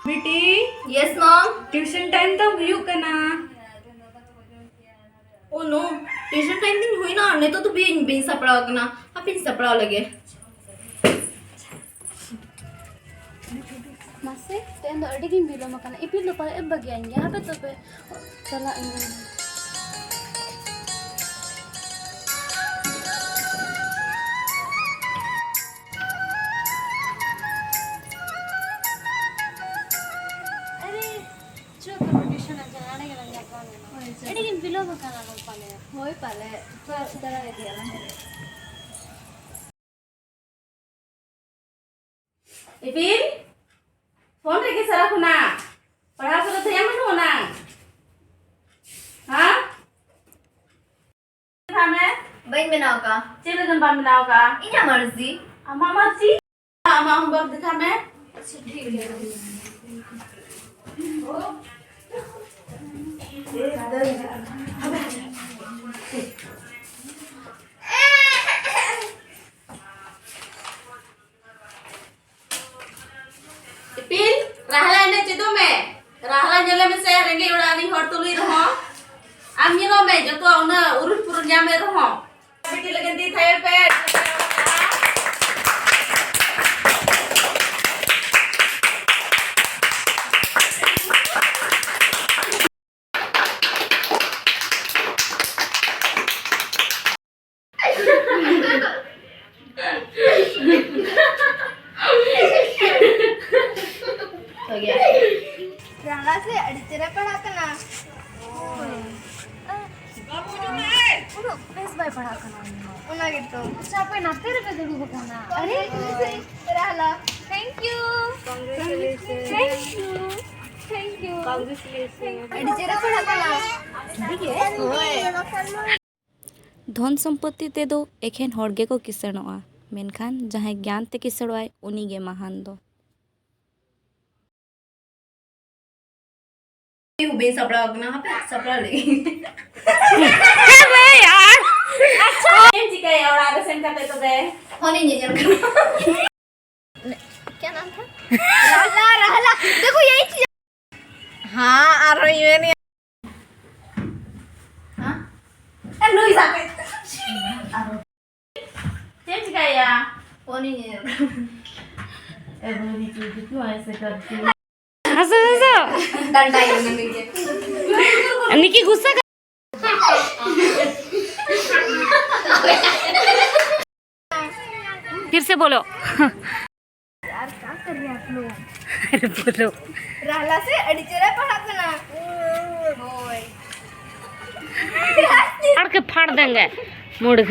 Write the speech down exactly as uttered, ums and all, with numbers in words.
ᱵᱤᱴᱤ, yes mom. Tuition time ᱛᱟᱢ ᱦᱩᱭᱩᱜ ᱠᱟᱱᱟ᱾ Oh no, tuition time ᱫᱤᱱ ᱦᱩᱭᱱᱟ, ᱱᱤᱛᱚᱜ ᱫᱚ ᱵᱟᱹᱧ, ᱵᱟᱹᱧ ᱥᱟᱯᱲᱟᱣ ᱠᱟᱱᱟ, ᱦᱟᱯᱮᱧ ᱥᱟᱯᱲᱟᱣ ᱞᱮᱜᱮ᱾ ᱢᱟᱥᱮ, ᱛᱮᱦᱮᱧ ᱫᱚ ᱟᱹᱰᱤ ᱜᱤᱧ ᱵᱤᱞᱚᱢ ᱟᱠᱟᱱᱟ᱾ ᱤᱯᱤᱞ ᱫᱚ ᱯᱟᱞᱮ ᱮ ᱵᱟᱹᱜᱤᱭᱟᱹᱧ ᱜᱮᱭᱟ᱾ ᱦᱟᱯᱮ ᱛᱚᱵᱮ, ᱪᱟᱞᱟᱜ ᱟᱹᱧ᱾ ᱟᱨᱮ, ᱪᱚ ᱛᱚᱵᱮ tuition ᱮᱢ ᱪᱟᱞᱟᱜᱼᱟ, ᱚᱸᱰᱮ ᱜᱮᱞᱟᱝ ᱧᱟᱯᱟᱢ ᱮᱱᱟ᱾ ᱦᱳᱭ, ᱪᱚ᱾ ᱟᱹᱰᱤ ᱜᱤᱧ ᱵᱤᱞᱚᱢ ᱟᱠᱟᱱᱟ ᱯᱟᱞᱮ᱾ ᱦᱳᱭ, ᱯᱟᱞᱮ᱾ ᱪᱚ, ᱪᱟᱞᱟᱣ ᱤᱫᱤᱜ ᱟᱞᱟᱝ᱾ ᱤᱯᱤᱞ, ᱯᱷᱳᱱ ᱨᱮᱜᱮ ᱥᱟᱨᱟ ᱠᱷᱚᱱᱟᱜ᱾ ᱯᱟᱲᱦᱟᱣ ᱠᱚᱫᱚ ᱫᱷᱮᱭᱟᱱ ᱵᱟᱹᱱᱩᱜ ᱟᱱᱟ? ᱦᱮᱸ? ᱫᱮᱠᱷᱟᱣ ᱢᱮ᱾ ᱵᱟᱹᱧ ᱵᱮᱱᱟᱣ ᱠᱟᱜᱼᱟ᱾ ᱪᱮᱫ ᱞᱟᱹᱜᱤᱫ ᱵᱟᱢ ᱵᱮᱱᱟᱣ ᱠᱟᱜᱼᱟ? ᱤᱧᱟᱹᱜ ᱢᱟᱨᱡᱤ᱾ ᱟᱢᱟᱜ ᱢᱟᱨᱡᱤ? ᱟᱢᱟᱜ homework ᱫᱮᱠᱷᱟᱣ ᱢᱮ᱾ ᱟᱪᱪᱷᱟ, ᱴᱷᱤᱠ ᱜᱮᱭᱟ᱾ ᱤᱯᱤᱞ, ᱨᱟᱦᱞᱟ ᱮᱱᱮᱡ ᱪᱮᱫᱚᱜ ᱢᱮ᱾ ᱨᱟᱦᱞᱟ ᱧᱮᱞᱮ ᱢᱮᱥᱮ, ᱨᱮᱸᱜᱮᱡ ᱚᱲᱟᱜ ᱨᱤᱱ ᱦᱚᱲ ᱛᱩᱞᱩᱡ ᱨᱮᱦᱚᱸ᱾ ᱟᱢ ᱧᱮᱞᱚᱜ ᱢᱮ, ᱡᱚᱛᱚᱣᱟᱜ ᱩᱱᱟᱹᱜ ᱩᱨᱩᱢ ᱯᱩᱨᱩᱢ ᱧᱟᱢᱮᱫ ᱨᱮᱦᱚᱸ᱾ ᱵᱤᱴᱤ ᱞᱟᱹᱜᱤᱫ ᱛᱤ ᱛᱷᱟᱭᱚ ᱯᱮ᱾ ᱨᱟᱦᱞᱟ ᱥᱮ ᱟᱹᱰᱤ ᱪᱮᱦᱨᱟ ᱯᱟᱲᱦᱟᱜ ᱠᱟᱱᱟ᱾ ᱩᱱᱟᱹᱜ ᱵᱮᱥ ᱵᱟᱭ ᱯᱟᱲᱦᱟᱜ ᱠᱟᱱᱟ ᱩᱱᱤ ᱦᱚᱸ᱾ ᱚᱱᱟ ᱜᱮᱛᱚ᱾ ᱟᱪᱪᱷᱟ, ᱟᱯᱮ ᱱᱟᱛᱮ ᱨᱮᱯᱮ ᱫᱩᱲᱩᱵ ᱟᱠᱟᱱᱟ᱾ ᱟᱨᱮ, ᱨᱟᱦᱞᱟ᱾ Thank you. Congratulations. Thank you. Thank you. Congratulations. ᱟᱹᱰᱤ ᱪᱮᱦᱨᱟ ᱯᱟᱲᱦᱟᱜ ᱠᱟᱱᱟ᱾ ᱥᱟᱹᱨᱤ ᱜᱮ? ᱦᱳᱭ᱾ ᱫᱷᱚᱱ ᱥᱚᱢᱯᱚᱛᱛᱤ ᱛᱮᱫᱚ ᱮᱠᱷᱮᱱ ᱦᱚᱲ ᱜᱮᱠᱚ ᱠᱤᱥᱟᱹᱬᱚᱜᱼᱟ, ᱢᱮᱱᱠᱷᱟᱱ ᱡᱟᱦᱟᱸᱭ ᱜᱮᱭᱟᱱ ᱛᱮ ᱠᱤᱥᱟᱹᱬᱚᱜᱼᱟᱭ, ᱩᱱᱤ ᱜᱮ ᱢᱟᱦᱟᱱ ᱫᱚ᱾ ᱵᱟᱹᱧ ᱥᱟᱯᱲᱟᱣ ᱠᱟᱱᱟ, ᱦᱟᱯᱮ ᱥᱟᱯᱲᱟᱣ ᱞᱮᱜᱮ᱾ ᱪᱮᱫ ᱮᱢ ᱪᱤᱠᱟᱹᱭᱟ ᱚᱲᱟᱜ ᱨᱮ ᱥᱮᱱ ᱠᱟᱛᱮ ᱛᱚᱵᱮ? ᱯᱷᱳᱱ ᱤᱧ ᱧᱮᱧᱮᱞ ᱠᱟᱱᱟ᱾ क्या नाम था? राहला, राहला। देखो यही चीज। हाँ, ᱟᱨᱦᱚᱸ ᱤᱧ ᱢᱮᱱᱮᱫᱼᱟ᱾ ᱦᱮᱸ? ᱮ, ᱱᱩᱭ ᱥᱟᱵ ᱠᱟᱭ᱾ ᱪᱮᱫ ᱪᱤᱠᱟᱹᱭᱟ? ᱯᱷᱳᱱᱤᱧ ᱧᱮᱞ᱾ ᱮ, ᱵᱟᱹᱵᱩ, ᱱᱤᱪᱩ ᱫᱤᱠᱩ ᱟᱭ ᱥᱮ ᱠᱟᱨᱛᱤ᱾ ᱦᱟᱸᱥᱩ, ᱦᱟᱸᱥᱩ᱾ ᱰᱟᱱᱰᱟᱭ ᱢᱮ ᱱᱩᱭ ᱜᱮ᱾ ᱱᱤᱠᱤ ᱜᱩᱥᱥᱟ ᱠᱟ-, फिर से बोलो। यार, क्या कर रहे हैं आप लोग? अरे बोलो। राला से अड़ी तेरा पढ़ा करना। ओए। फाड़ के फाड़ देंगे मूड।